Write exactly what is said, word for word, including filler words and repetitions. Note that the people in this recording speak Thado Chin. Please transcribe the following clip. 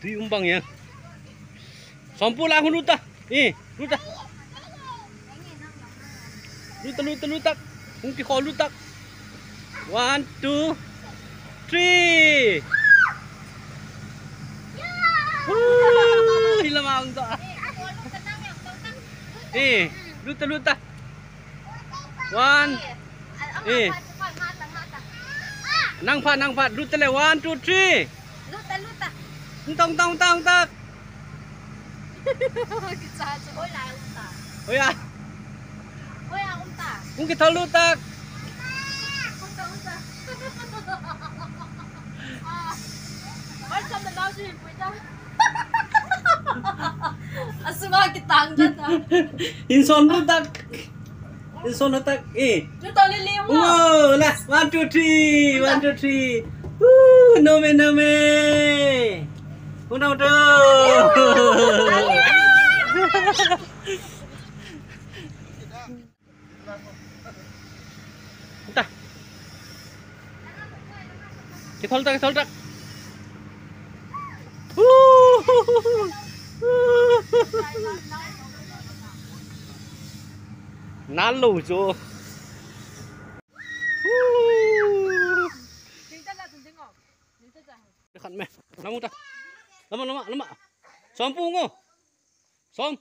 Tui um bang ya. Sompu la hung lut ta. Eh, lut ta. Lut ta, lut ta, lut ta. Hung kikhol lut ta. One, two, three. Woo! Hilama hung ta. Eh, lut ta, lut ta. One. Eh. Nang phat, nang phat. Lut ta le. One, two, three. Lut ta, lut ta. Hung ta, hung ta, hung ta, hung ta. Kicha chu. Hoi lai um ta. Hoi a. Hoi a um ta. Hung kithol lut ta. Um ta, um ta. Ah. Hoi cham na nau chu hin pui ta. Asunga kitang ta ta. Hin son lut ta. Hin son lut ta. Eh. Chu to li li mo. Oh, last. One, two, three. One, two, three. Woo, no me, no me. Hung ta, hung ta. Hung ta. Kithol ta, kithol ta. Nal lou chu. Khat me. Lam u ta. Lama, lama, lama. Sompu ngo. Som.